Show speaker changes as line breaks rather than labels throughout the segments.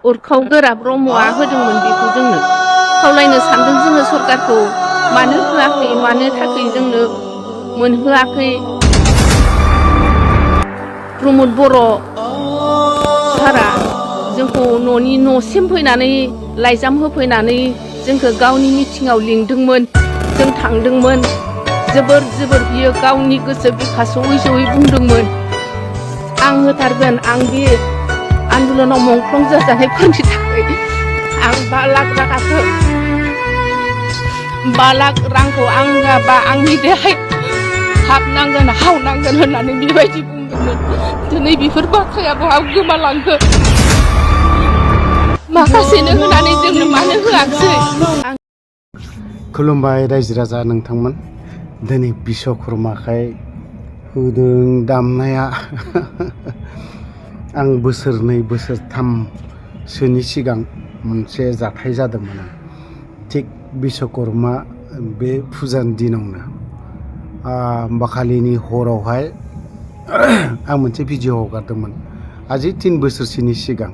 उरखाव गोरा ब्रह्मआ होदोंमोन बेखौ जोंनो खावलायनो सानदों जोङो सरकारखौ मानो होआखै मानो थाखाय जोंनो मोनहोआखै प्रमद बर' सारा जोंखौ न'नि न'सिम फैनानै लाइजाम होफैनानै जोंखौ गावनि मिटिङाव लिंदोंमोन जों थांदोंमोन जोबोर बियो गावनि गोसो बिखा सौयै सौयै बुंदोंमोन आं होथारगोन आं बे आन्दलनाव मुंख्लं जाजानायफोरनि थाखाय आं 5 लाख रांखौ आं होआबा आंनि देहाय हाबनांगोन हावनांगोन होननानै बेबायदि बुंदोंमोन दिनै बेफोर बाथ्राया बहा गोमालांखो माखासेनो होनानै जोंनो मानो होआखै
खुलुमबाय रायजो राजा नोंथांमोन दिनै बिश्वकर्माखाय होदों दामनाया आं बोसोरनै बोसोरथामसोनि सिगां मोनसे जाथाय जादोंमोन थिग बिश्वकर्मा बे फुजानि दिनावनो बाखालिनि हरावहाय आं मोनसे भिडिअ हगारदोंमोन आजि 3 बोसोरसोनि सिगां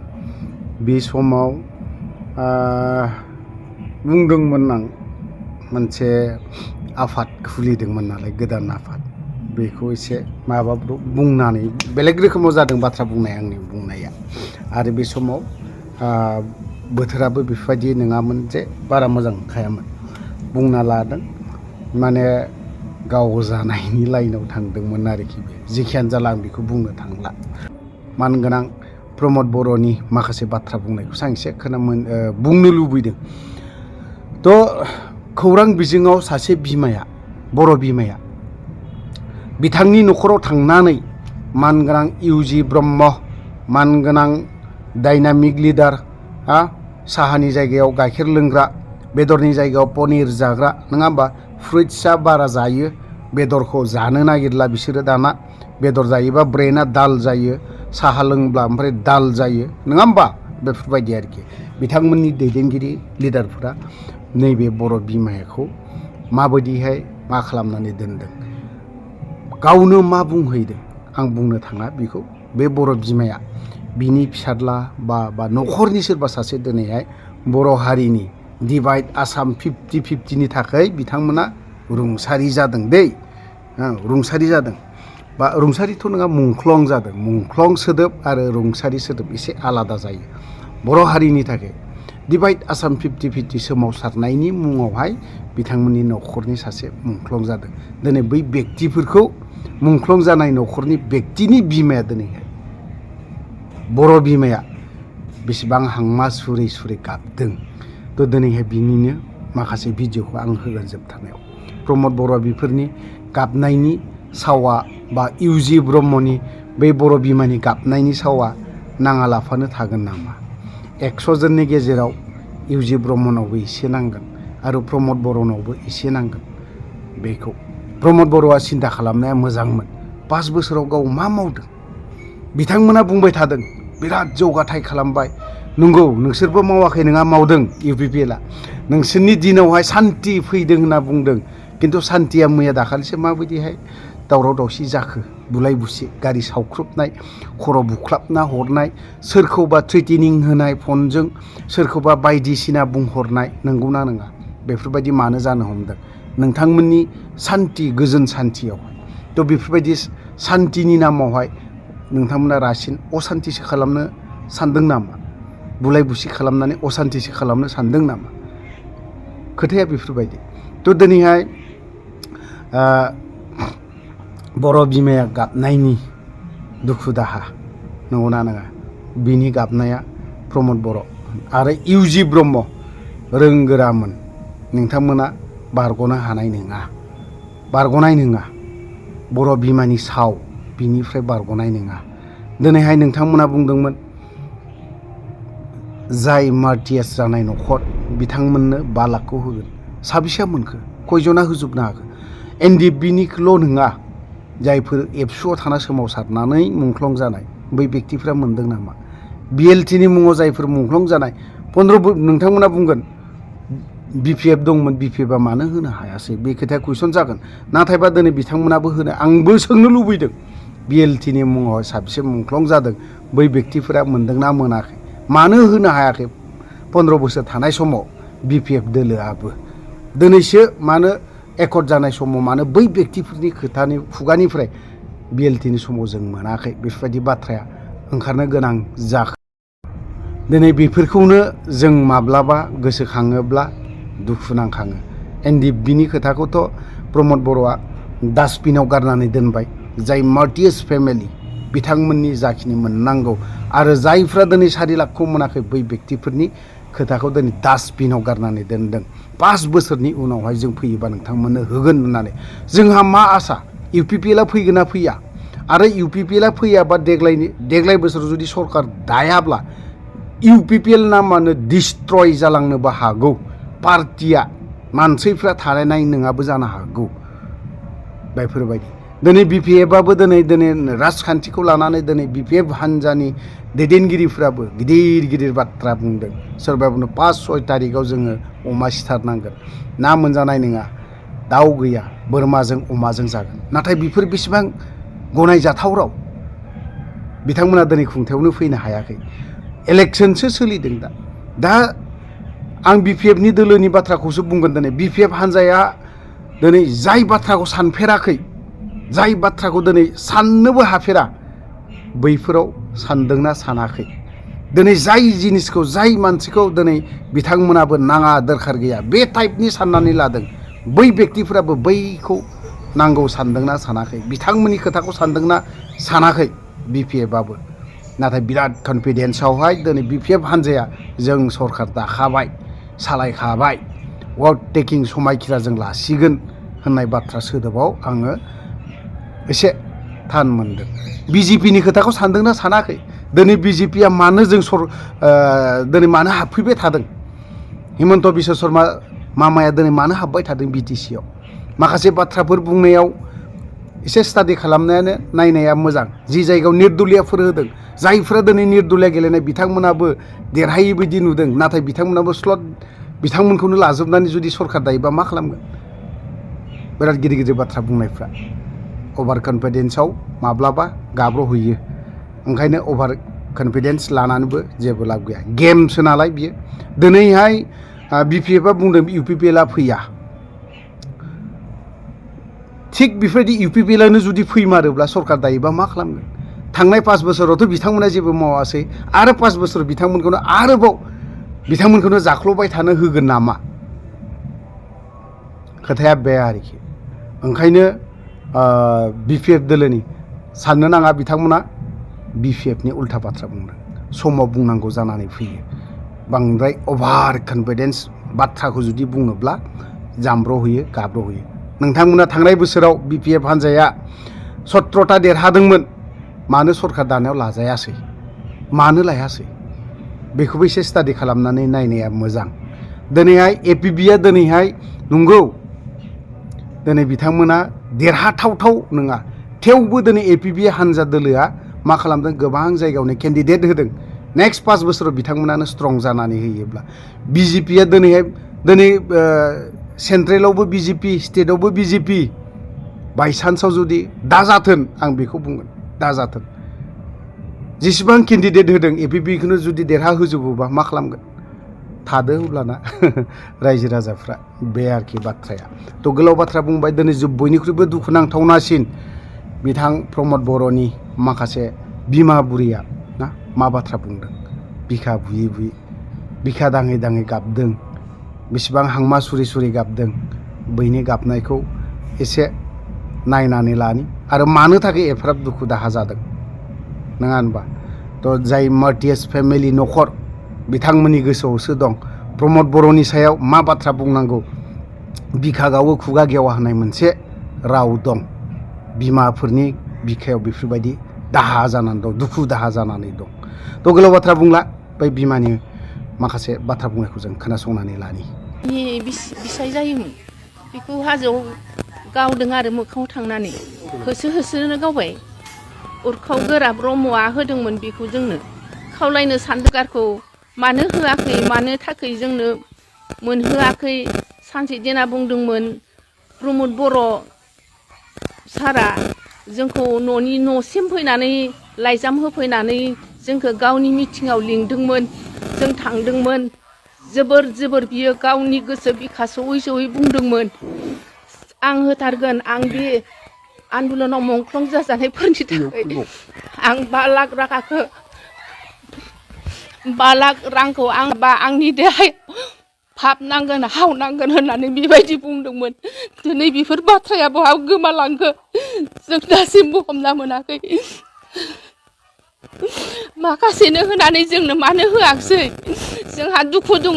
बे समाव बुंदोंमोन आं मोनसे आफाद खुलिदोंमोन नालाय गोदान आफाद बेखौ एसे माबा बुंनानै बेलेग रोखोमाव जादों बाथ्रा बुंनाय आंनि बुंनाया आरो बे समाव बोथोराबो बेफोरबायदि नङामोन जे बारा मोजां नंखायामोन बुंना लादों माने गाव जानायनि लाइनाव थांदोंमोन आरोखि बे जेखियानो जाला आं बेखौ बुंनो थांला मानगोनां प्रमद बर'नि माखासे बाथ्रा बुंनायखौसो आं एसे बुंनो लुबैदों थ' खौरां बिजोङाव सासे बिमाया बर' बिमाया बिथांनि न'खराव थांनानै मानगोनां इउजि ब्रह्म मानगोनां डायनामिक लिडार साहानि जायगायाव गाइखेर लोंग्रा बेदरनि जायगायाव पनिर जाग्रा नङा होमबा फ्रुइट्सआ बारा जायो बेदरखौ जानो नागिरला बिसोरो दाना बेदर जायोबा ब्रेना दाल जायो साहा लोंब्ला ओमफ्राय दाल जायो नङा होमबा बेफोरबायदि आरोखि बिथांमोननि दैदेनगिरि लिडारफोरा नैबे बर' बिमाखौ माबायदिहाय मा खालामनानै दोनदों गावनो मा बुंहैदों आं बुंनो थाङा बेखौ बे बर' बिमाया बिनि फिसाज्ला बा न'खरनि सोरबा सासे दिनैहाय बर' हारिनि डिभाइड आसाम 50-50नि थाखाय बिथांमोना रुंसारि जादों दै रुंसारि जादों बा रुंसारिथ' नङा मुंख्लं जादों मुंख्लं सोदोब आरो रुंसारि सोदोब एसे आलादा जायो बर' हारिनि थाखाय डिभाइड आसाम 50-50 सोमावसारनायनि मुङावहाय बिथांमोननि न'खरनि सासे मुंख्लं जादों दिनै बै बेक्तिफोरखौ मुंख्लं जानाय न'खरनि बेक्तिनि बिमाया दिनैहाय बर' बिमाया बेसेबां हांमा सुरै सुरै गाबदों थ' दिनैहाय बिनिनो माखासे भिडिअखौ आं होगोन जोबथारनायाव प्रमद बर' बेफोरनि गाबनायनि सावा बा इउजि ब्रह्मनि बै बर' बिमानि गाबनायनि सावा नाङा लाफानो थागोन नामा 100 जननि गेजेराव इउजि ब्रह्मनावबो एसे नांगोन आरो प्रमद बर'नावबो एसे नांगोन बेखौ प्रमद बर'आ सिन्था खालामनाया मोजांमोन 5 बोसोराव गाव मा मावदों बिथांमोना बुंबाय थादों बिराद जौगाथाय खालामबाय नंगौ नोंसोरबो मावाखै नङा मावदों UPPLआ नोंसोरनि दिनावहाय सान्थि फैदों होनना बुंदों खिन्थु सान्थिया मैया दाखालिसो माबायदिहाय दावराव दावसि जाखो बुलाय बुसि गारि सावख्रुबनाय खर' बुख्लाबना हरनाय सोरखौबा थ्रेटेनिं होनाय फनजों सोरखौबा बायदिसिना बुंहरनाय नंगौना नङा बेफोरबायदि मानो जानो हमदों नोंथांमोननि सान्थि गोजोन सान्थियावहाय थ' बेफोरबायदि सान्थिनि नामावहाय नोंथांमोना रासिन असान्थिसो खालामनो सानदों नामा बुलाय बुसि खालामनानै असान्थिसो खालामनो सानदों नामा खोथाया बेफोरबायदि थ' दिनैहाय बर' बिमाया गाबनायनि दुखु दाहा नंगौना नङा बिनि गाबनाया प्रमद बर' आरो इउजि ब्रह्म रोंगोरामोन नोंथांमोना बारग'नाय नङा बर' बिमानि साव बिनिफ्राय बारग'नाय नङा दिनैहाय नोंथांमोना बुंदोंमोन जाय मार्टियास जानाय न'खर बिथांमोननो 5 लाखखौ होगोन साबेसेया मोनखो खयजना होजोबनो हाखो NDBनिल' नङा जायफोर एबसुआव थाना सोमावसारनानै मुंख्लं जानाय बै बेक्तिफ्रा मोनदों नामा BLTनि मुङाव जायफोर मुंख्लं जानाय 15 नोंथांमोना बुंगोन BPF दंमोन BPFआ मानो होनो हायासै बे खोथाया कुइसन जागोन नाथायबा दिनै बिथांमोनाबो होनो आंबो सोंनो लुबैदों BLTनि मुङाव साबेसे मुंख्लं जादों बै बेक्तिफोरा मोनदोंना मोनाखै मानो होनो हायाखै 15 बोसोर थानाय समाव BPF दोलोआबो दिनैसो मानो एकर्ड जानाय समाव मानो बै व्यक्तिफोरनि खोथानि खुगानिफ्राय BLTनि समाव जों मोनाखै बेफोरबायदि बाथ्राया ओंखारनो गोनां जाखो दिनै बेफोरखौनो जों माब्लाबा गोसोखाङोब्ला दुखु नांखाङो NDFBनि खोथाखौथ' प्रमद बर'आ डास्टबिनाव गारनानै दोनबाय जाय मार्टियास फेमिलि बिथांमोननि जाखिनि मोननांगौ आरो जायफ्रा दिनै 4 लाखखौ मोनाखै बै व्यक्तिफोरनि खोथाखौ दिनै डास्टबिनाव गारनानै दोनदों 5 बोसोरनि उनावहाय जों फैयोबा नोंथांमोननो होगोन होननानै जोंहा मा आसा UPPLआ फैगोन ना फैया आरो UPPLआ फैयाबा देग्लाय बोसोराव जुदि सरकार दायाब्ला UPPL नामानो डिस्ट्रय जालांनोबो हागौ पार्टिया मानसिफ्रा थालायनाय नङाबो जानो हागौ बेफोरबायदि दिनै BPFआबो दिनै राजखान्थिखौ लानानै दिनै BPF हान्जानि दैदेनगिरिफ्राबो गिदिर बाथ्रा बुंदों सोरबा बुंदों 5-6 तारिखआव जोङो अमा सिथारनांगोन ना मोनजानाय नङा दाउ गैया बोरमाजों अमाजों जागोन नाथाय बेफोर बेसेबां गनायजाथाव राव बिथांमोना दिनै खुंथायावनो फैनो हायाखै इलेक्शनसो सोलिदों दा आं BPFनि दोलोनि बाथ्राखौसो बुंगोन दिनै BPF हान्जाया दिनै जाय बाथ्राखौ सानफेराखै जाय बाथ्राखौ दिनै साननोबो हाफेरा बैफोराव सानदोंना सानाखै दिनै जाय जिनिसखौ जाय मानसिखौ दिनै बिथांमोनाबो नाङा दरखार गैया बे टाइपनि साननानै लादों बै व्यक्तिफोराबो बैखौ नांगौ सानदोंना सानाखै बिथांमोननि खोथाखौ सानदोंना सानाखै BPFआबो नाथाय बिराद कनफिडेन्सआवहाय दिनै BPF हान्जाया जों सरकार दाखाबाय सालायखाबाय ओभारटेकिं समायखिरा जों लासिगोन होननाय बाथ्रा सोदोबाव आङो एसे थान मोनदों BJPनि खोथाखौ सानदोंना सानाखै दिनै BJPआ मानो जों दिनै मानो हाबफैबाय थादों हिमन्त बिश्व शर्मा मामाया दिनै मानो हाबबाय थादों BTCआव माखासे बाथ्राफोर बुंनायाव एसे स्टाडि खालामनायानो नायनाया मोजां जि जायगायाव निर्दलियाफोर होदों जायफ्रा दिनै निर्दलिया गेलेनाय बिथांमोनाबो देरहायै बायदि नुदों नाथाय बिथांमोनाबो स्लट बिथांमोनखौनो लाजोबनानै जुदि सरकार दायोबा मा खालामगोन बिराद गिदिर बाथ्रा बुंनायफ्रा अभार कनफिडेन्सआव माब्लाबा गाब्र'हैयो ओंखायनो अभार कनफिडेन्स लानानैबो जेबो लाब गैया गेमसो नालाय बियो दिनैहाय BPFआ बुंदों UPPLआ फैया थिग बेफोरबायदि UPPLआनो जुदि फैमारोब्ला सरकार दायोबा मा खालामगोन थांनाय 5 बोसोरावथ' बिथांमोना जेबो मावासै आरो 5 बोसोर बिथांमोनखौनो आरोबाव बिथांमोनखौनो जाख्ल'बाय थानो होगोन नामा खोथाया बे आरोखि ओंखायनो BPF दोलोनि साननो नाङा बिथांमोना BPFनि उल्था बाथ्रा बुंदों समाव बुंनांगौ जानानै फैयो बांद्राय अभार कनफिडेन्स बाथ्राखौ जुदि बुङोब्ला जामब्र'होयो गाब्र'होयो नोंथांमोना थांनाय बोसोराव BPF हान्जाया 17टा देरहादोंमोन मानो सरकार दानायाव लाजायासै मानो लायासै बेखौबो एसे स्टाडि खालामनानै नायनाया मोजां दिनैहाय APBआ दिनैहाय नंगौ दिनै बिथांमोना देरहाथावथाव नङा थेवबो दिनै APB हान्जा दोलोआ मा खालामदों गोबां जायगायावनो केन्डिडेट होदों नेक्स्ट 5 बोसोराव बिथांमोनानो स्ट्रं जानानै होयोब्ला BJPआ दिनै सेन्ट्रेलावबो BJP स्टेटआवबो BJP बायसान्सआव जुदि दाजाथोन आं बेखौ बुंगोन दाजाथोन जेसेबां केन्डिडेट होदों APBखौनो जुदि देरहा होजोबोबा मा खालामगोन थादो अब्लाना रायजो राजाफ्रा बे आरोखि बाथ्राया थ' गोलाव बाथ्रा बुंबाय दिनै बयनिख्रुइबो दुखुनांथावनासिन बिथां प्रमद बर'नि माखासे बिमा बुरिया ना मा बाथ्रा बुंदों बिखा बुयै बिखा दाङै गाबदों बेसेबां हांमा सुरि गाबदों बैनि गाबनायखौ एसे नायनानै लानि आरो मानो थाखाय एफाराब दुखु दाहा जादों नङा होनबा थ' जाय मार्टियास फेमिलि न'खर बिथांमोननि गोसोआवसो दं प्रमद बर'नि सायाव मा बाथ्रा बुंनांगौ बिखा गावो खुगा गेवा होननाय मोनसे राव दं बिमाफोरनि बिखायाव बेफोरबायदि दाहा जानानै दं दुखु दाहा जानानै दं थ' गोलाव बाथ्रा बुंला बै बिमानि माखासे बाथ्रा बुंनायखौ जों खोनासंनानै लानि
बिसाय जायोमोन बेखौ हाजोआव गावदों आरो मोखाङाव थांनानै होसोनो गावबाय उरखाव गोरा ब्रह्मआ होदोंमोन बेखौ जोंनो खावलायनो सान्दोगारखौ मानो होआखै मानो थाखै जोंनो मोनहोआखै सानसे देना बुंदोंमोन प्रमद बर' सारा जोंखौ न'सिम फैनानै लाइजाम होफैनानै जोंखौ गावनि मिटिङाव लिंदोंमोन जों थांदोंमोन जोबोर बियो गावनि गोसो बिखा सौयै बुंदोंमोन आं होथारगोन आं बे आन्दलनाव मुंख्लं जाजानायफोरनि थाखाय आं 5 लाख रांखौ आं बा आंनि देहायाव फाबनांगोन हावनांगोन होननानै बेबायदि बुंदोंमोन दिनै बेफोर बाथ्राया बहा गोमालांखो जों दासिमबो हमना मोनाखै माखासेनो होनानै जोंनो मानो होआखिसै जोंहा दुखु दङ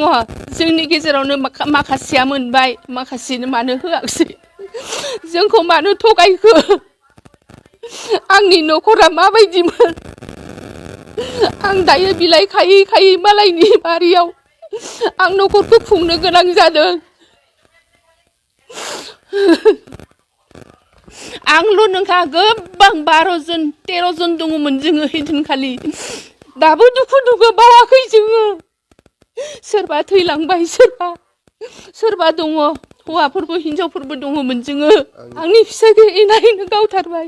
जोंनि गेजेरावनो माखासेया मोनबाय माखासेनो मानो होआखिसै जोंखौ मानो थगायखो आंनि न'खरा माबायदिमोन आं दायो बिलाइ खायै मालायनि बारियाव आं न'खरखौ खुंनो गोनां जादों आंल' नोंहा गोबां 12 जन 13 जन दङमोन जोङो हैदिनखालि दाबो दुखु बावाखै जोङो सोरबा थैलांबाय सोरबा दङ हौवाफोरबो हिनजावफोरबो दङमोन जोङो आंनि फिसाइखौ इनायनो गावथारबाय